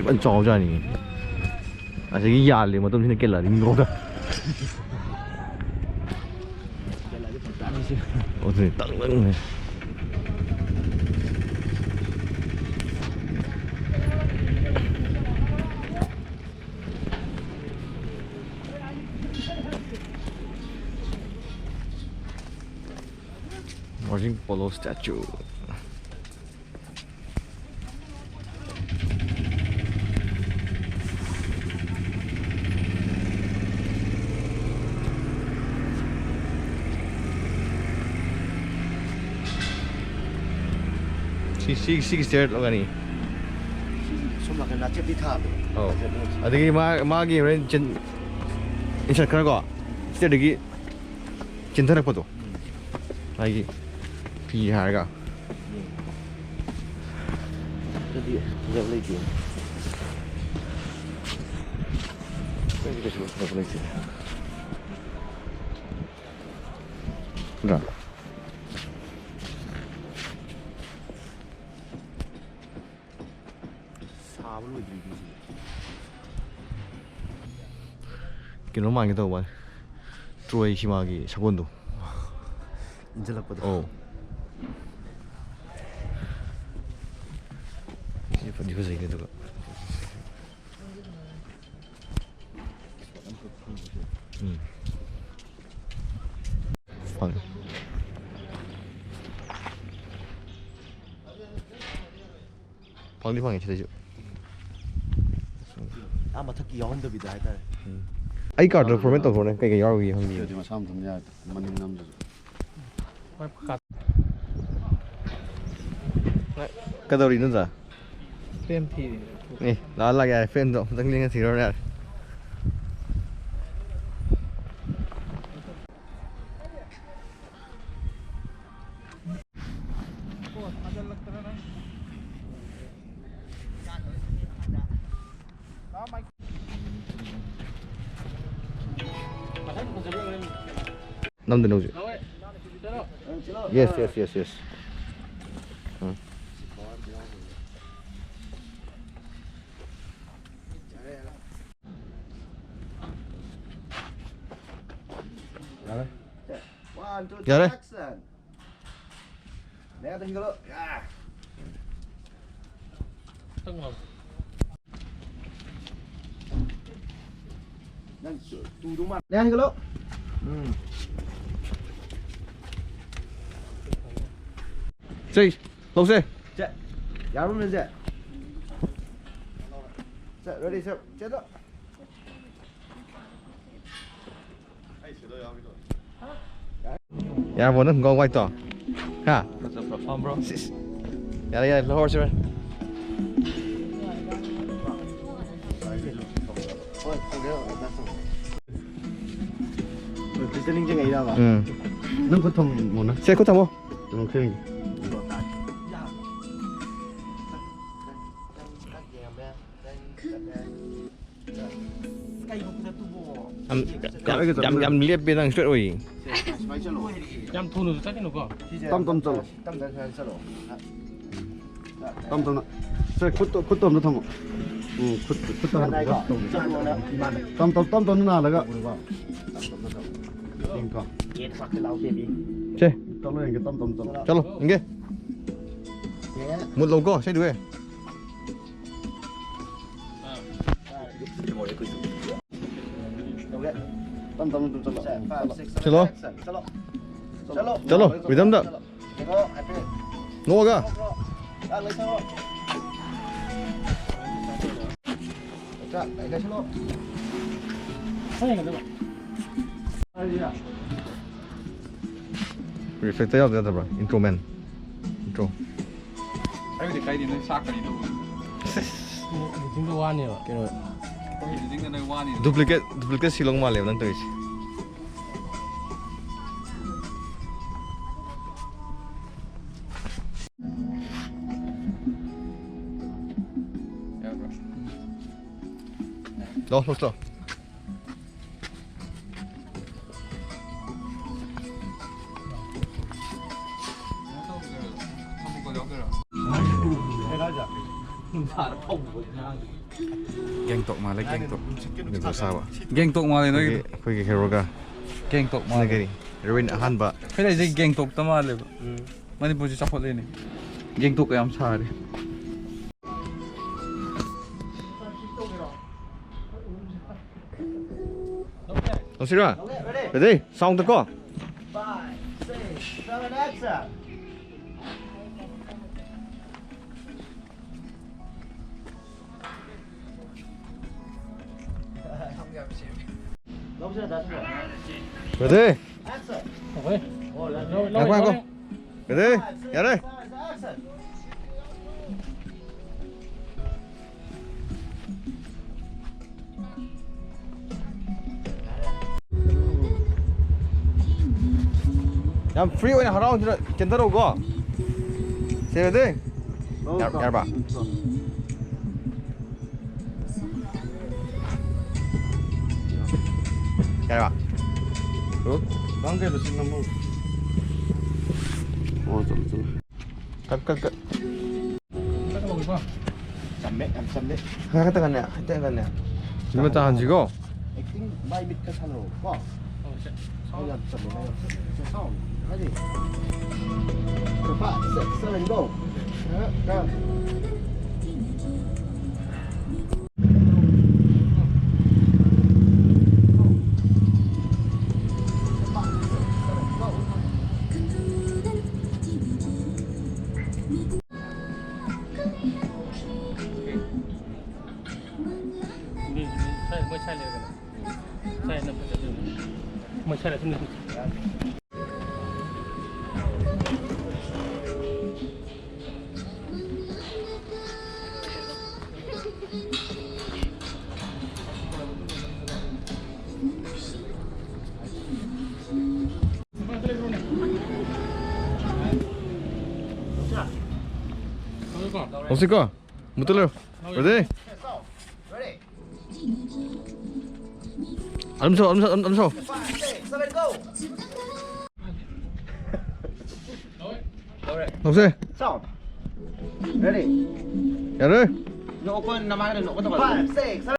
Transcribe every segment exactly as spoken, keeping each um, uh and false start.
ꯐꯖꯅ ꯆꯥꯎꯖꯥꯠꯅꯤ꯫ ꯑꯁꯤꯒꯤ ꯌꯥꯜꯂꯤ ꯃꯇꯝꯁꯤꯅ ꯀꯦꯜꯂꯛꯑꯗꯤ ꯃꯤ ꯉꯧꯗ꯫ ꯑꯗꯨꯅꯤ ꯇꯪ ꯇꯪꯅꯦ꯫ Margin Polo statue. ꯁꯤ, ꯁꯤ, ꯁꯤꯒꯤ ꯁ꯭ꯇꯦꯌꯔ ꯑꯣꯏꯔꯝꯒꯅꯤ꯫ ꯁꯣꯝ ꯅꯥꯀꯟꯗ ꯆꯦꯞꯇꯤ ꯊꯥꯕꯗꯣ꯫ ꯑꯧ꯫ ꯐꯖꯕꯅꯦ꯫ ꯑꯗꯒꯤ ꯃꯥ, ꯃꯥꯒꯤ ꯍꯣꯔꯦꯟ ꯆꯤꯟ-, ꯏꯟꯁꯔꯠ ꯈꯔ ꯀꯣ, ꯁ꯭ꯇꯦꯌꯔꯗꯒꯤ ꯆꯤꯟꯊꯔꯛꯄꯗꯣ꯫ ꯎꯝ꯫ ꯃꯥꯒꯤ ꯐꯤ ꯍꯥꯏꯔꯒ꯫ ꯎꯝ꯫ ꯑꯗꯨꯗꯤ ꯐꯖꯕ ꯂꯩꯇꯦ꯫ ꯑꯇꯩꯗꯤ ꯀꯩꯁꯨ ꯐꯖꯕ ꯂꯩꯇꯦ꯫ ꯅꯠꯇ꯭ꯔꯥ? ꯁꯥꯕ ꯂꯣꯏꯗ꯭ꯔꯤꯕꯅꯤ ꯁꯤꯗꯤ꯫ ꯀꯩꯅꯣ ꯃꯥꯟꯒꯦ ꯇꯧꯕ꯫ ꯇ꯭ꯔꯣꯏ ꯁꯤꯃꯥꯒꯤ ꯁꯒꯣꯜꯗꯣ꯫ ꯏꯟꯁꯤꯜꯂꯛꯄꯗꯣ꯫ ꯑꯧ꯫ ꯁꯤ ꯐꯗꯤ ꯐꯖꯩꯅꯦ ꯑꯗꯨꯒ꯫ ꯎꯝ꯫ ꯐꯪꯉꯦ꯫ ꯐꯪꯗꯤ ꯐꯪꯉꯦ ꯁꯤꯗꯩꯁꯨ꯫ ꯑꯥ ꯃꯊꯛꯀꯤ ꯌꯥꯎꯍꯟꯗꯕꯤꯗ ꯍꯥꯏꯇꯥꯔꯦ꯫ ꯎꯝ꯫ ꯑꯩ ꯀꯥꯔꯠꯇꯣ ꯐꯣꯔꯃꯦꯠ ꯇꯧꯊꯣꯛꯑꯣꯅꯦ, ꯀꯩꯀꯩ ꯌꯥꯎꯔꯤꯒꯦ ꯈꯪꯗꯦ꯫ ꯁꯤꯗꯗꯤ ꯃꯁꯥ ꯃꯊꯟꯇ ꯌꯥꯔꯦ꯫ ꯃꯅꯤꯡ ꯅꯝꯗꯁꯨ꯫ ꯀꯩꯗꯧꯔꯤꯅꯣ, ꯑꯣꯖꯥ? ꯐ꯭ꯔꯦꯝ ꯊꯤꯔꯤ꯫ ꯑꯦ, ꯂꯥꯛꯑꯣ, ꯂꯥꯛꯑꯣ, ꯌꯥꯔꯦ, ꯐ꯭ꯔꯦꯝꯗꯣ ꯑꯃꯨꯛꯇꯪ ꯂꯦꯡꯉ ꯊꯤꯔꯣ ꯌꯥꯔꯦ꯫ ꯅꯝꯗꯅ ꯍꯧꯖꯤꯛ꯫ Yes, yes, yes, yes. ꯎꯝ꯫ One, two, three, ꯌꯥꯔꯦ꯫ Action. ꯃꯌꯥꯗ ꯍꯤꯡꯒꯠꯂꯣ꯫ ꯌꯥ꯫ ꯇꯪ ꯉꯥꯎ꯫ ꯅꯪ ꯇꯨ-, ꯇꯨꯗꯧ ꯃꯥꯜꯂꯦ꯫ ꯃꯌꯥ ꯍꯤꯡꯒꯠꯂꯣ꯫ ꯎꯝ꯫ ꯆꯩ ꯂꯧꯁꯦ꯫ ꯆꯦ, ꯌꯥꯔꯕ ꯃꯦꯟꯁꯦ? ꯆꯦ, ready, ꯆꯦ, ꯆꯦꯗꯣ꯫ ꯌꯥꯔꯕꯣ ꯅꯪ ꯈꯣꯡꯒ꯭ꯔꯥꯎ white ꯇꯣ? ꯍꯥ? ꯐꯖꯕ꯭ꯔꯥ, ꯄꯥꯝꯕ꯭ꯔꯣ? ꯁꯤꯁ꯫ ꯌꯥꯔꯦ, ꯌꯥꯔꯦ, ꯂꯧꯍꯧꯔꯁꯤ ꯍꯣꯔꯦꯟ꯫ ꯎꯝ꯫ ꯅꯪ ꯈꯨꯠ ꯊꯝꯃꯣꯅ꯫ ꯁꯦ, ꯈꯨꯠ ꯊꯝꯃꯣ꯫ ꯀꯩꯅꯣ ꯈꯦꯡꯒꯦ꯫ ꯌꯥꯝ, ꯌꯥꯝ, ꯌꯥꯝ ꯂꯦꯞꯄꯦ ꯅꯪ, straight ꯑꯣꯏ꯫ ꯌꯥꯝ ꯊꯨꯅꯁꯨ ꯆꯠꯀꯅꯨꯀꯣ꯫ ꯇꯞ ꯇꯞ ꯆꯠꯂꯣ꯫ ꯇꯞ ꯇꯞꯅ꯫ ꯁꯦ, ꯈꯨꯠꯇꯣ, ꯈꯨꯠꯇꯣ ꯑꯝꯇ ꯊꯝꯃꯣ꯫ ꯎꯝ, ꯈꯨꯠ, ꯈꯨꯠꯇ ꯍꯥꯟꯅ ꯇꯞ ꯇꯞ, ꯇꯞ ꯇꯞꯅ ꯅꯥꯜꯂꯒ꯫ ꯌꯦꯡꯉꯨꯀꯣ꯫ ꯁꯦ꯫ ꯆꯠꯂꯣ ꯌꯦꯡꯒꯦ, ꯇꯞ ꯇꯞꯅ ꯆꯠꯂꯣ꯫ ꯆꯠꯂꯣ ꯌꯦꯡꯒꯦ꯫ ꯃꯨꯠꯂꯧꯀꯣ ꯏꯁꯩꯗꯨꯒꯤ꯫ ꯇꯞ ꯇꯞꯅ ꯑꯗꯨꯝ ꯆꯠꯂꯣ꯫ ꯆꯠꯂꯣ꯫ ꯆꯠꯂꯣ꯫ ꯔꯤꯗꯝꯗ꯫ ꯅꯣꯛꯑꯒ꯫ ꯔꯤꯐ꯭ꯂꯦꯛꯇꯔ ꯌꯥꯎꯗ ꯌꯥꯗꯕ꯭ꯔꯥ? ꯏꯟꯇ꯭ꯔꯣ ꯃꯦꯟ꯫ ꯏꯟꯇ꯭ꯔꯣ꯫ ꯑꯩꯕꯨꯗꯤ ꯀꯥꯏꯗꯦ, ꯅꯣꯏ ꯆꯥꯛꯀꯅꯤ ꯇꯧꯕ꯫ ꯃꯤꯇꯤꯡꯗꯣ ꯋꯥꯅꯦꯕ꯫ ꯀꯩꯅꯣ꯫ ꯑꯩꯈꯣꯏ ꯃꯤꯇꯤꯡꯗ ꯅꯣꯏ ꯋꯥꯅꯤ꯫ ꯗꯨꯄ꯭ꯂꯤꯀꯦꯠ, ꯗꯨꯄ꯭ꯂꯤꯀꯦꯠ ꯁꯤꯂꯣꯡ ꯃꯥꯜꯂꯦꯕ ꯅꯪ ꯇꯧꯔꯤꯁꯦ꯫ ꯂꯥꯎ, ꯂꯥꯎ, ꯂꯥꯎ꯫ ꯒꯦꯡꯇꯣꯛ ꯃꯥꯜꯂꯦ, ꯒꯦꯡꯇꯣꯛ꯫ ꯒꯦꯡꯇꯣꯛ ꯁꯥꯕ꯫ ꯒꯦꯡꯇꯣꯛ ꯃꯥꯜꯂꯦ ꯅꯣꯏꯒꯤꯗꯣ꯫ ꯑꯩꯈꯣꯏꯒꯤ, ꯑꯩꯈꯣꯏꯒꯤ ꯍꯦꯔꯣꯒ꯫ ꯒꯦꯡꯇꯣꯛ ꯃꯥꯜꯂꯦ꯫ ꯀꯔꯤ? ꯔꯣꯕꯤꯟ ꯑꯍꯥꯟꯕ꯫ ꯑꯩꯈꯣꯏ ꯂꯩꯁꯦ ꯒꯦꯡꯇꯣꯛꯇ ꯃꯥꯜꯂꯦꯕ꯫ ꯎꯝ꯫ ꯃꯅꯤꯄꯨꯔꯁꯦ ꯆꯥꯎꯈꯠꯂꯦꯅꯦ꯫ ꯒꯦꯡꯇꯣꯛꯀ ꯌꯥꯝ ꯁꯥꯔꯦ꯫ ꯇꯧꯁꯤꯔꯣ? Ready? Sound ꯀꯣ? Five, six, seven, action! Ready? ꯉꯥꯏꯈꯣ, ꯉꯥꯏꯈꯣ꯫ Ready? ꯌꯥꯔꯦ? ꯌꯥꯝ free ꯑꯣꯏꯅ ꯍꯔꯥꯎꯗꯅ ꯆꯦꯟꯊꯔꯛꯎꯀꯣ꯫ ꯁꯦ, ready? ꯌꯥꯔ-, ꯌꯥꯔꯕ? ꯌꯥꯔꯕ? ꯅꯪ ꯀꯩꯗꯣ ꯁꯤ ꯅꯝꯃꯣ꯫ ꯑꯣ, ꯆꯨꯝꯃꯦ, ꯆꯨꯝꯃꯦ꯫ ꯀꯠ, ꯀꯠ, ꯀꯠ꯫ ꯆꯝꯃꯦ, ꯌꯥꯝ ꯆꯝꯃꯦ꯫ ꯈꯔ ꯈꯛꯇꯪꯒꯅꯦ, ꯈꯤꯇꯪꯒꯅꯦ꯫ ꯁꯤꯃ ꯇꯥꯍꯟꯁꯤꯀꯣ꯫ Acting by ꯃꯤꯠꯀ ꯁꯥꯟꯅꯧ ꯀꯣ꯫ ꯍꯣꯏ, ꯁꯦ꯫ ꯅꯪ ꯌꯥꯝ ꯆꯝꯃꯦ, ꯅꯪ ꯌꯥꯝ ꯆꯝꯃꯦ꯫ ꯁꯦ, sound. Ready? Five, six, seven, go. ꯃꯣꯏ ꯁꯥꯏ ꯂꯩꯔꯒꯅ꯫ ꯁꯥꯏ ꯅꯝ ꯐꯖꯗꯣꯏꯅꯤ꯫ ꯃꯣꯏ ꯁꯥꯏ ꯑꯁꯨꯝ ꯂꯩ꯫ ꯍꯧꯖꯤꯛꯀꯣ, ꯃꯨꯠꯇ ꯂꯩꯔꯣ꯫ Ready? ꯑꯗꯨꯝ ꯁꯣ, ꯑꯗꯨꯝ ꯁꯣ, ꯑꯗꯨꯝ ꯁꯣ꯫ ꯂꯧꯁꯦ꯫ Sound. Ready? ꯌꯥꯔꯦ꯫ ꯅꯣꯛꯄ ꯅꯃꯥꯏꯗ ꯅꯣꯛꯀꯗꯕ꯫ Five, six, seven.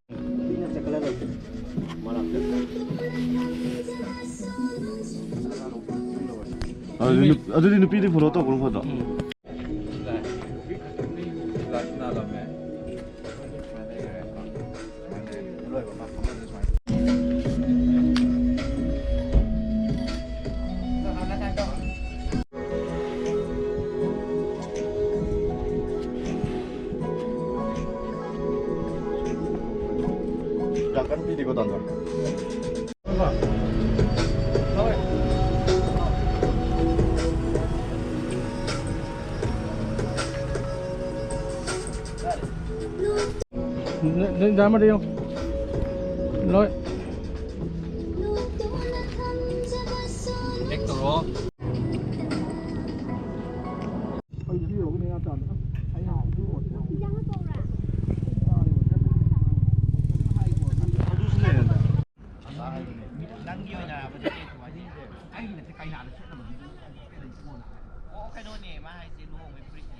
ꯑꯗꯨꯗꯤ ꯅꯨꯞ-, ꯑꯗꯨꯗꯤ ꯅꯨꯄꯤꯗꯤ ꯐꯣꯂꯣ ꯇꯧꯕꯅ ꯐꯠꯇ꯭ꯔꯣ? ꯌꯥꯝ ꯀꯟꯅ ꯄꯤꯗꯦꯀꯣ ꯇꯥꯟꯖꯥ꯫ ꯅ-, ꯅ-, ꯅ-, ꯑꯃꯗ ꯌꯦꯡꯉꯨ꯫ ꯂꯣꯏ꯫ ꯕꯦꯛ ꯇꯧꯔꯣ꯫ ꯅꯪꯒꯤ ꯑꯣꯏꯅ ꯍꯧꯖꯤꯛ ꯑꯩꯒꯤ ꯅꯠꯇꯦ, ꯀꯩꯅꯥꯗ ꯁꯦꯠꯅꯕ꯫ ꯑꯣ, ꯀꯩꯅꯣꯅꯦ ꯃꯥ ꯍꯥꯏꯁꯦ, ꯂꯨꯍꯣꯡꯕꯩ ꯐꯨꯔꯤꯠꯅꯦ꯫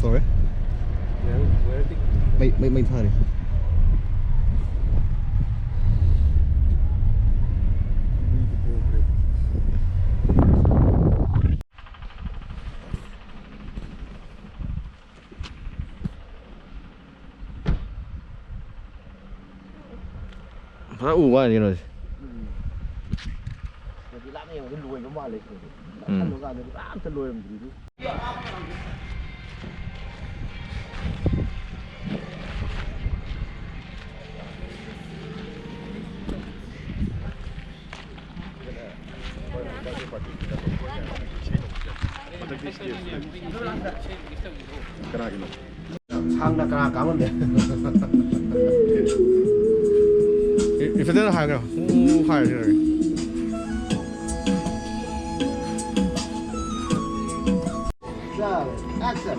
ꯇꯧꯔꯦ꯫ ꯃꯩ, ꯃꯩ, ꯃꯩ ꯊꯥꯔꯤ꯫ ꯐꯖꯅ ꯎ ꯋꯥꯅꯤ ꯀꯩꯅꯣꯁꯦ꯫ ꯎꯝ꯫ ꯍꯥꯏꯗꯤ ꯂꯥꯞꯅ ꯌꯦꯡꯕꯗꯤ ꯂꯣꯏꯕ ꯃꯥꯜꯂꯦ ꯁꯤꯗꯤ꯫ ꯎꯝ꯫ ꯈꯜꯂꯨ ꯀꯥꯟꯗꯗꯤ ꯄꯨꯔꯥ ꯑꯝꯇ ꯂꯣꯏꯔꯝꯗ꯭ꯔꯤꯗꯨ꯫ ꯀꯅꯥꯒꯤꯅꯣ? ꯁꯥꯡꯅ ꯀꯅꯥ ꯀꯥꯝꯃꯝꯃꯦ? ꯏ-, ꯏꯐꯦꯠꯇ ꯍꯥꯏꯈ꯭ꯔꯣ꯫ ꯎ ꯍꯥꯏꯔꯁꯤ꯫ Action.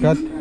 cut.